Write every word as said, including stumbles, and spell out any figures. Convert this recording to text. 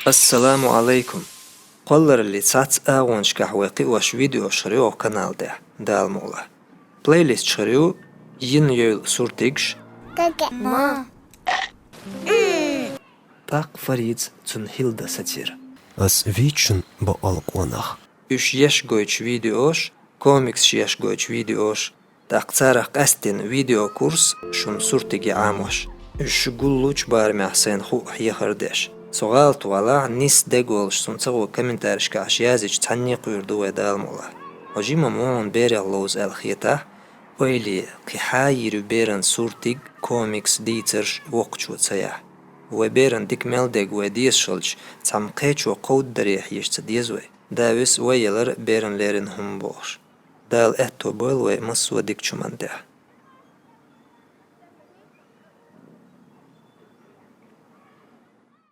Ассаламу алайкум! Кхолларалли, цхьацца агӀонашкахь вай кхиош видеош хир ю оха канал тӀехь, Дала мукъ лахь. Плейлисташ хир ю: йина йойла суртигаш, ТӀаккха Фаридца цунна хӀилла дан сацийра, ас вийчун бакъал къонах, уьш еш гойтуш видеош, комиксаш еш гойтуш видеош, тӀаккха царах къаьсттина видеокурс шун суртиге Ӏамош. Уьш гуллучу барамехь сайна хуу хьехар деш. Со гӀалат валахь, нийса дегволуш, суна ца гӀо комментаришкахь аш язйича, цхьанне а кхуьур ду вай, Дала мукъ лахь. Хьо жима ма вон берех ловза аьлла хетахь, ойла е, кхин хьан йийр ю беран суртиг, комикс, дийцарш воккхачо ца яхь? Вай беран дика мел дерг вай дезаш хилча, цхьамма кхечо кховдадаре хьежа ца деза вай? Да виса вай ялар беран леррина хӀума бохуш. Дала аьтто бойла вай массо а дикачу хӀуманна тӀехь.